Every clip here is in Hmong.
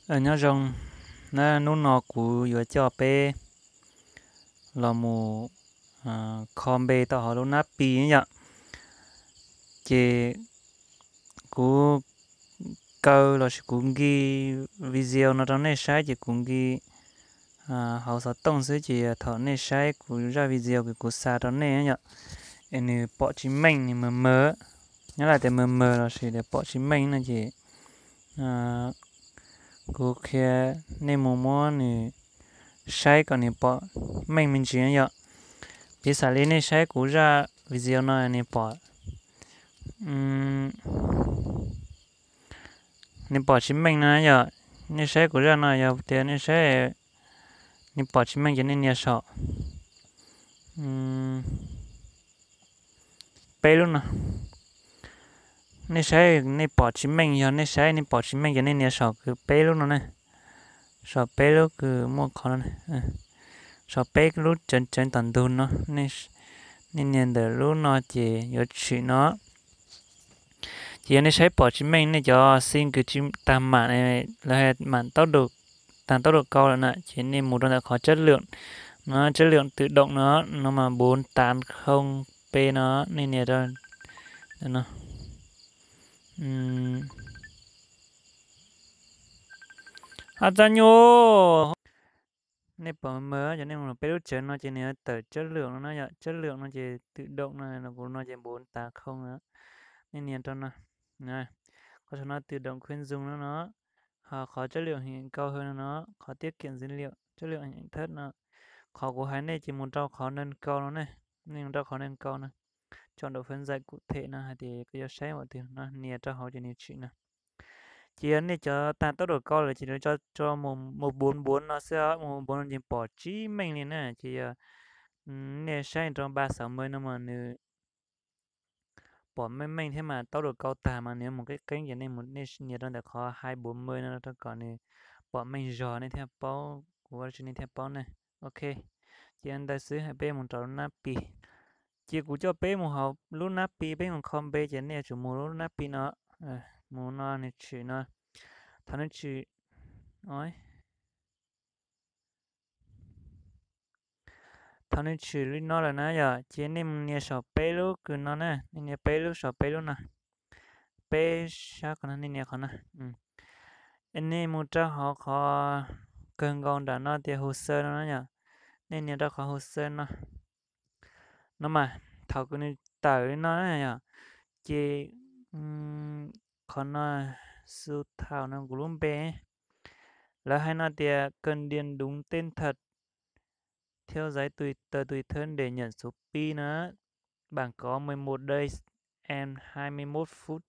Nyob zoo, hnub no kuv yuav coj peb los mus kho npe tau hauv lub nab pi yom. Ces kuv kaw los sis kuv nki video no rau nej saib ces kuv nki hauv xov tooj xwb ces thaum nej saib kuv zaj video kuv xa rau nej yom, es nws pom tsis meej, nws mawg mawg, nyob lawm tias mawg mawg los sis tias pom tsis meej no ces kuv qhia nej mus muab nws saib kom nws pom meej me ntsis yom. Piv xam li nej saib kuv zaj video no nws pom nws pom tsis meej no yom. Nej saib kuv zaj no yog tias nej saib nws pom tsis meej ces nej nias saum peb lub no. Nej saib nej pom tsis meej, yog nej saib nej pom tsis meej ces nej nias saum peb lub no ne. Saum peb lub kws muaj qhov no, saum peb lub tseev tseev tom ntug no, nej nias ntawm lub no ces yuav tshwm no. Ces yog nej saib pom tsis meej, nej cov xi kws tsis tag mam, lawv hais mam tau, tag tau dua kau lawm na, ces nej mus rau ntawm qhov tsab lwm no, tsab lwm twm doom no, no mas bốn tám không P no, nej nias rau no. Ab txaj nyuj, nej pom mawg, cov nej mus peb lub tsev no ces nws yuav tawm tsab lwm no na yom, tsab lwm no ces twm doom no, kuv no ces bốn tám không na, nej nias rau no. Qhov saum no twm doom khwv zoos no no, ho qhov chất lượng hình ảnh cao hơn no no, qhov tiết kiệm dữ liệu, chất lượng hình ảnh thấp no. Qhov kuv hais nej ces mus rau qhov nâng cao no ne, nej mus rau qhov nâng cao no, chọn độ phân giải cụ thể no hais tias koj yuav saib ua twg no, nias rau hauv ces nws tshwm no. Ces yog nej cov tag tốc độ cao lawm ces nws tso mus bốn bốn no xwb, mus bốn bốn no ces pom tsis meej li na. Ces yog nej saib rau ba sáu mươi no mas nws pom meej meej thiab mas tốc độ cao tag mas nws mus qeeb qeeb ces nej mus nej nias rau ntawm qhov hai bốn mươi no rau kom nws pom meej zog nej thiaj paub, kuv ua tsi nej thiaj paub ne. Ok, ces ntawd xwb, peb mus rau lub nab pi. Ces kuv coj peb mus hauv lub nab pi, peb mus kho npe ces nej yuav tsum mus lub nab pi no, mus no nws tshwm no. Thaum nws tshwm, thaum nws tshwm li no lawm na yom, ces nej mus nias saum peb lub kws no na, nej nias peb lub saum peb lub no, peb sab qhov no, nej nias qhov no. Nej mus rau hauv qhov kawg nkaus nram no tias hồ sơ no na yom, nej nias rau qhov hồ sơ no. No mas thaum kws nws tawm li no na yom, ces qhov no su thaum no kuv lub npe, lawv hais no tias cần điền đúng tên thật, theo giấy tờ tùy thân để nhận số pi no. Bản có mười một days and hai mươi mốt phút,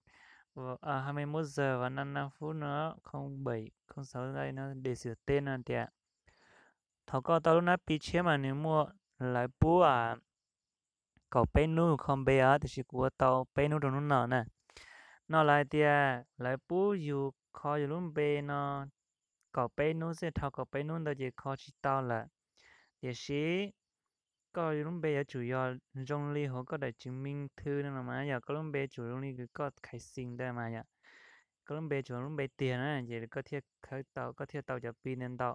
hai mươi mốt giờ và năm mươi lăm phút no, không bảy không sáu giây no để sửa tên no tias thaum koj tau lub nab pi tshiab mas nws muaj, lawv pub kaum peb hnub kho npe os, tiam sis kuv ua tau peb hnub rau hnub no na. No lawv hais tias lawv pub yus kho yus lub npe no kaum peb hnub xwb, dhau kaum peb hnub ntawd ces kho tsis tau lawm. Tiam sis koj yus lub npe yuav tsum yog zoo li hauv koj daim chứng minh thư no los mas, yog koj lub npe yuav tsum zoo li kws koj khaiv xis ntawd mas yom, koj lub npe yuav tsum lub npe tiag na, ces koj thiaj khawb tau, koj thiaj tau cov pi ntau ntau.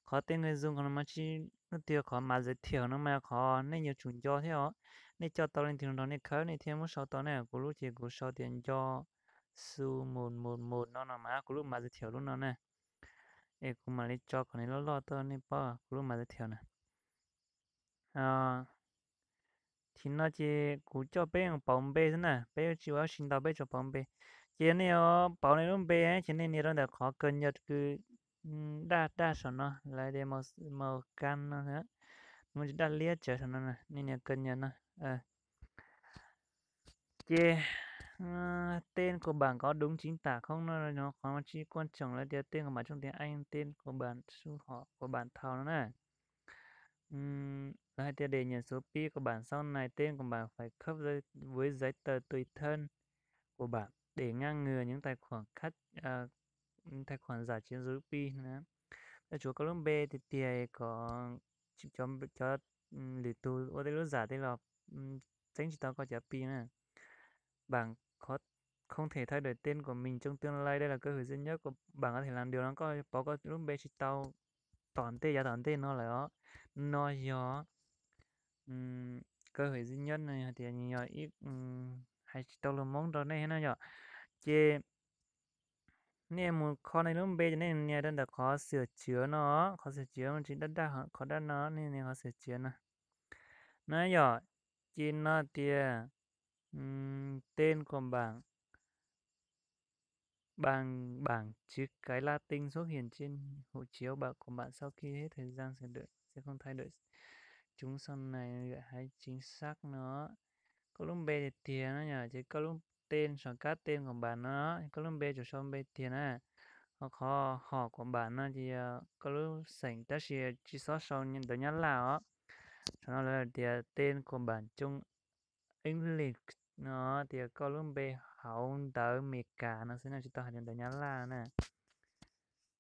Qhov tên người dùng qhov no mas tsis, nub tiag qhov mã giới thiệu no mas qhov nej yuav tsum nco thiab os. Nej coj tau leej twg los nrog nej khawb nej thiaj muab sau tau ne. Kuv lub ces kuv sau tias Nco Xu một một một no no mas kuv lub mã giới thiệu lub no na. Es kuv mam li tso kom nws loj loj tuaj nej paub kuv lub mã giới thiệu na. Tim no ces kuv coj peb mus pauv npe xwb na, peb tsis ua dab tsi ntau, peb tsuas pauv npe. Ces yog nej yuav pauv nej lub npe ces nej nias rau ntawm qhov cập nhật kws daj daj saum no, lawv tias màu cam no, nws muaj tsis daj liab tsawv saum no, nej nias cập nhật no. Ces tên của bạn có đúng chính tả không no, qhov tsis quan trọng, lawv tias tên của bạn trong tiếng Anh, tên của bạn, số họ của bạn thaum no na. Lawv hais tias để nhận số pi của bạn sau này, tên của bạn phải khớp với giấy tờ tùy thân của bạn để ngăn ngừa những tài khoản khác, tài khoản giả chiếm số pi. Yuav tsum koj lub npe tiag tiag kom cov lwm tus ua tej lub zam tej los txeeb tsis tau koj cov pi na. Bản có không thể thay đổi tên của mình trong tương lai, đây là cơ hội duy nhất của bạn có thể làm điều đó. Koj pov koj lub npe tsis tau tom ntej yav tom ntej no lawm os. No yog cơ hội duy nhất no, hais tias yog ib, hais tsis tau lus Hmoob rau nej na yom. Ces nej mus kho nej lub npe ces nej nias rau ntawm qhov sửa chữa no, qhov sửa chữa tsis daj daj, qhov daj no nej nias qhov sửa chữa no. No yog, ces no tias tên của bạn bằng bảng chữ cái Latin xuất hiện trên hộ chiếu bạn của bạn sau khi hết thời gian sửa đổi sẽ không thay đổi. Chúng sau này gửi hãy chính xác nó. Koj lub npe tiag tiag no yom, ces koj lub tên sau các tên của bạn no, koj lub npe tsuas sau npe tiag na. Ho qhov họ của bạn no ces yog koj lub xeem tab sis tsis txhob sau ntawv Nyab Laj os. Sau no lawv tias tên của bạn trong English no, tias koj lub npe hauv ntawv Meskas no xwb na, tsis tau hais tias ntawv Nyab Laj na.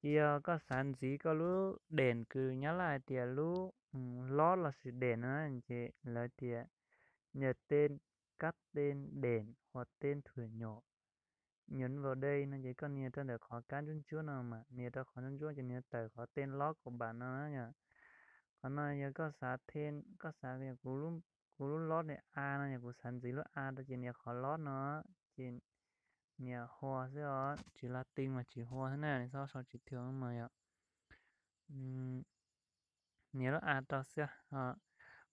Ces yog koj xav ntxiv koj lub đệm kws Nyab Laj hais tias lub lót lossis đệm no ces lawv tias nhập tên các tên đệm hoặc tên thuở nhỏ nhấn vào đây no, ces koj nias rau ntawm qhov kab ntsuab ntsuab no mas, nias rau qhov ntsuab ntsuab ces nias tawm qhov tên lót của bạn no yom. Qhov no yog koj xav thêm, koj xav, kuv lub lót nias a no, yog kuv xav ntxiv lub a rau ces nias qhov lót no, ces nias hua xwb os, chữ Latin mas chữ hua xwb na, nej txhob sau chữ thường mas yom. Nias lub a rau xwb.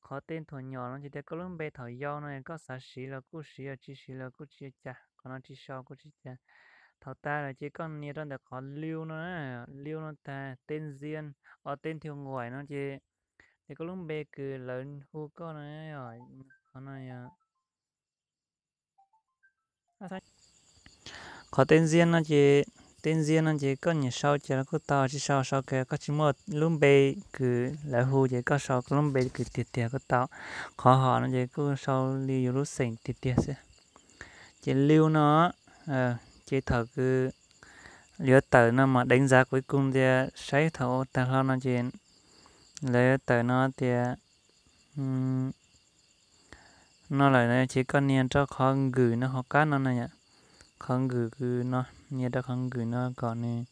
Qhov tên thuở nhỏ no ces tias koj lub npe thaum yau no, koj xav siv los kuj siv, tsis siv los kuj tsis ua cas, qhov no tsis sau kuj tsis ua cas. Thaum tag lawm ces koj nias rau ntawm qhov lưu no, lưu no tas tên Diên, o tên Thiệu Ngoại no ces, ces koj lub npe kws lawv hu koj no, qhov no yog qhov tên Diên no ces, tên Diên no ces koj nyiam sau ces los kuj tau, tsis sau sau kiag, koj tsis muaj lub npe kws lawv hu ces koj sau koj lub npe kws tiag tiag kuj tau. Qhov họ no ces kuj sau li yus lub xeem tiag tiag xwb. Ces lưu no, ces thaum kws yuav tawm no mas đánh giá cuối cùng tias saib thaum ua tag hlo no ces lawv yuav tawm no tias no lawm ces koj nias rau qhov gửi no hauv qab no na yom. Qhov gửi kws no, nias rau qhov gửi no kom nws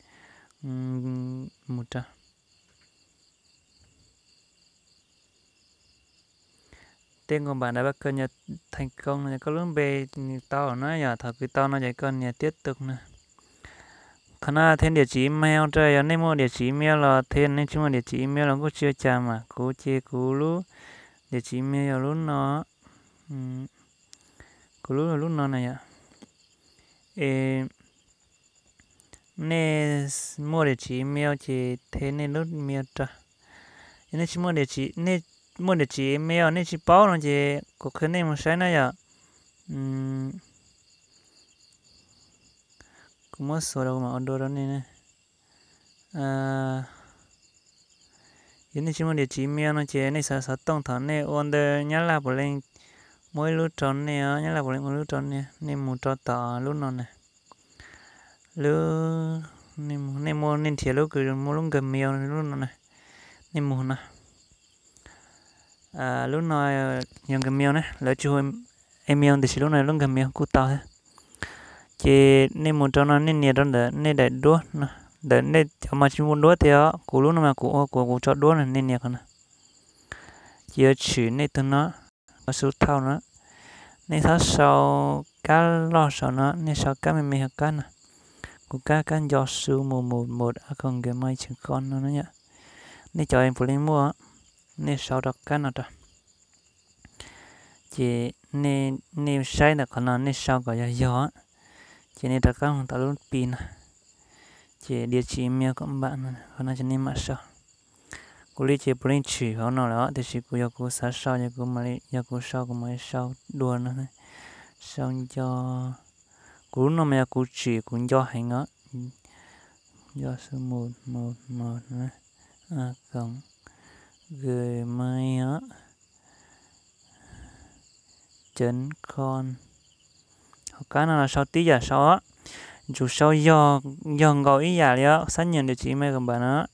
mus rau tên của bạn đã được cập nhật thành công no, koj lub npe nws tau na yom. Thaum kws tau no ces koj nias tiếp tục no. Qhov no thêm địa chỉ email rau, yog nej muaj địa chỉ email los thêm, nej tsis muaj địa chỉ email los kuj tsis ua cas mas. Kuv ces kuv lub địa chỉ email yog lub no, kuv lub lub no na yom. Es nej muaj địa chỉ email ces thêm nej lub email rau. Yog nej tsis muaj địa chỉ, nej muaj địa chỉ email nej tsis paub no ces kuv qhia nej mus saib na yom. Kuv muab xuas rau kuv mam ua dua rau nej na. Yog nej tsis muaj địa chỉ email no ces nej xav xov tooj thaum nej ua ntawm Nyab Laj puav leej muaj ib lub rau nej os, Nyab Laj puav leej ua lub rau nej, nej mus rau tom lub no na. Lub, nej mus, nej muaj, nej nrhiav lub kws muaj lub Gmail lub no na, nej mus no. Lub no yog Gmail na, lawv tsis hu email tiam sis lub no lub Gmail kuj tau thiab. Ces nej mus rau no nej nias rau ntawm nej daim duab no, ntawm nej cov mas tsis muaj duab tiag os, kuv lub no mas kuv ua kuv, kuv tso duab no, nej nias qhov no. Ces yuav tshwm nej tus no, qhov số thau no, nej txhob sau kab loj saum no, nej sau kab me me hauv kab no. Kuv kab, kab nco su mus mus mus a khoom gmail chấm com no na yom. Nej cov puav leej muaj, nej sau rau kab no rau. Ces nej saib ntawm qhov no nej sau kom yog yog, ces nej rov qab mus tom lub pi no, ces địa chỉ email của bạn no, qhov no ces nej mam sau. Kuv li ces puav leej tshwm hauv no lawm os, tiam sis kuv yog kuv xav sau ces kuv mam li, yog kuv sau kuv mam li sau dua no. Sau nco, kuv lub no mas yog kuv tshwm kuv nco heev os. Nco su mus mus mus a khoom gmail chấm com. Hauv kab no los sau tib yam sau os. Tsum sau yog, yog nkaus ib yam li os, xác nhận địa chỉ email của bạn no.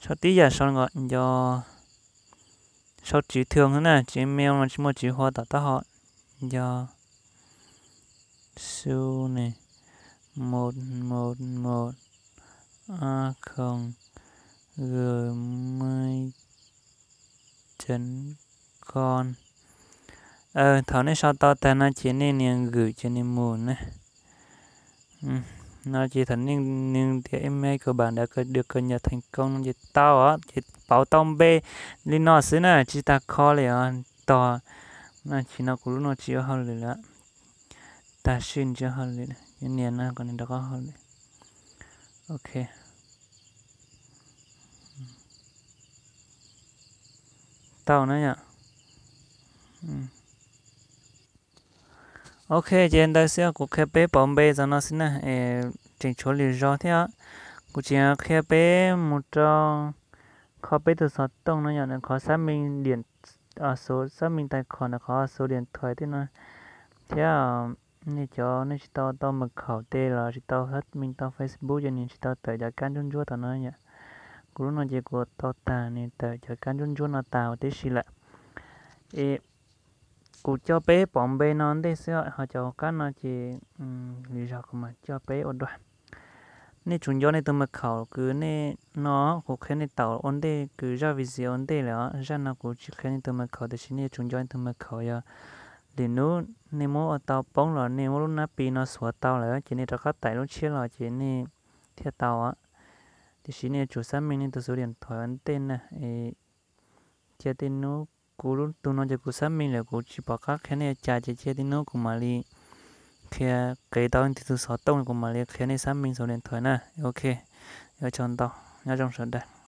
Sau tib yam sau nkaus, nco, sau chữ thường xwb na, chữ email mas tsis muaj chữ hoa tom taub hau. Nco số này một một một a không gmail chấm com. Thaum nej sau tau tag no ces nej nias gửi cho nên mus ne. No ces thaum nej nias tias email của bạn đã được cập nhật thành công no ces tau os, ces pauv tau npe li no xwb na, tsis tas kho li os. Tos, no tsis no kuv lub no tsis ua hauj lwm lawm, tag sim tsis ua hauj lwm, nias no kom nws rov qab hauj lwm. Ok, tau na yom. Ok, ces ntawd xwb, kuv qhia peb pauv npe txog no xwb na, es tseem tshuav lwm zaus thiab. Kuv tseem qhia peb mus rau qhov peb tus xov tooj no yom, nws qhov xác minh điện, số xác minh tài khoản, nws qhov số điện thoại tej no thiab. Nej cov nej tsis tau tau mật khẩu tej los tsis tau xác minh tau Facebook ces nws tsis tau tawm cov kab ntsuab ntsuab tom no yom. Kuv lub no ces kuv tau tag, nws tawm cov kab ntsuab ntsuab no tag huv tib si lawm. Es kuv coj peb pauv npe no ntej xwb, ho cov hauv qab no ces lwm zaus kuv mam coj peb ua dua. Nej tsum nco nej tus mật khẩu kws nej no, kuv qhia nej tau ua ntej kws zaj video ua ntej lawm os. Zaj no kuv tsis qhia nej tus mật khẩu, tiam sis nej tsum nco nej tus mật khẩu, yog lwm hnub nej muab ua tau poob los nej muab lub nab pi no xuav tau lawm ces nej rov qab tải lub tshiab los ces nej thiaj tau os. Tiam sis nej yuav tsum xác minh nej tus số điện thoại ua ntej na. Cia tej hnub, kuv lub tus no ces kuv xác minh lawm, kuv tsis pom qab qhia nej ua cas ces cia tej hnub kuv mam li qhia, qev tau nej tus xov tooj kuv mam li qhia nej xác minh số điện thoại na. Ok, ua tsaug ntau, nyob zoo sawv daws.